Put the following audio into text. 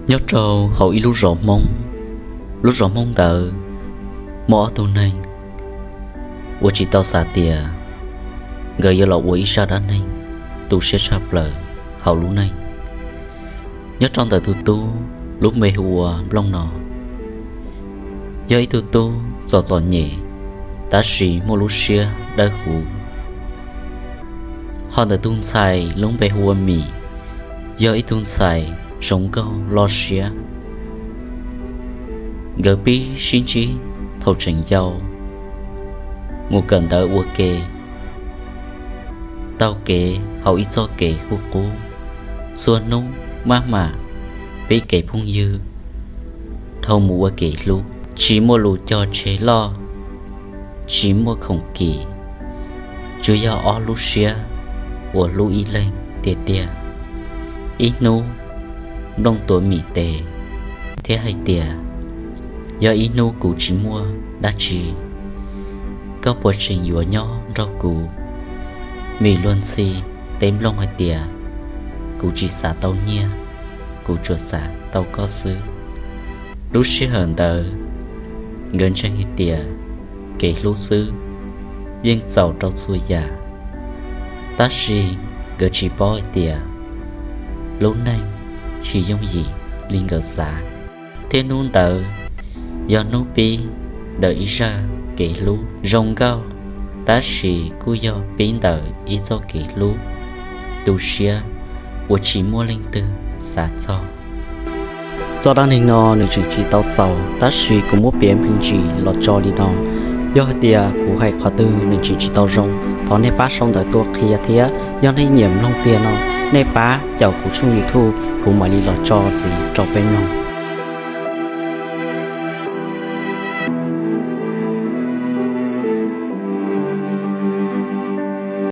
Nyob rau hauv ib lub zos Hmoob, lub zos Hmoob ntawd muaj ob tug neeg uas tsis tau xav tias nkawd yuav los ua ib zaj dab neeg tu siab tshaj plaws hauv lub neej. Nyob rau ntawm tus tub lub npe hu ua Nplooj no, yog ib tug tub txom txom nyem, tab sis muaj lub siab dawb huv. Ho ntawm tus ntxhais lub npe hu ua Mim, yog ib tug ntxhais zoo nkauj loj siab. Nkawd pib sib ntsib thaum tseem yau, mus kawm ntawv ua ke, taug kev hauv ib txoj kev qub qub. Txhua hnub maj mam pib kev phooj ywg, dhau mus ua kev hlub. Tsis muaj lus cog tseg loj, tsis muaj khoom kim, tsuas yog ob lub siab uas hlub ib leeg tiag tiag. Ib hnub Nplooj tuav Mim tes thiab hais tias, yog ib hnub kuv tsis muaj dab tsi, koj puas tseem yuav nyob nrog kuv? Mim luag ntxhi teb Nplooj hais tias, kuv tsis xav tau nyiaj, kuv tsuas xav tau koj xwb. Lub sij hawm ntawd nkawd ntseeg hais tias kev hlub xwb yeej txaus rau txhua yam, tab sis nkawd tsis paub hais tias lub neej tsis yooj yim li nkawd xav. Thiab hnub ntawd yog hnub pib ntawm ib zaj kev hlub zoo nkauj, tab sis kuj yog pib ntawm ib txoj kev hlub tu siab uas tsis muaj leej twg xav txog. Txoj dab neeg no nws tseem tsis tau xaus, tab sis kuv muab piav me ntsis los tso li no. Yog hais tias kuv hais qhov twg nws tseem tsis tau zoo, thov nej pab sau ntawv tuaj qhia thiab. Yog nej nyiam mloog tiag no, nej pab caum kuv tshooj YouTube, kuv mam li los tso ntxiv rau peb mloog.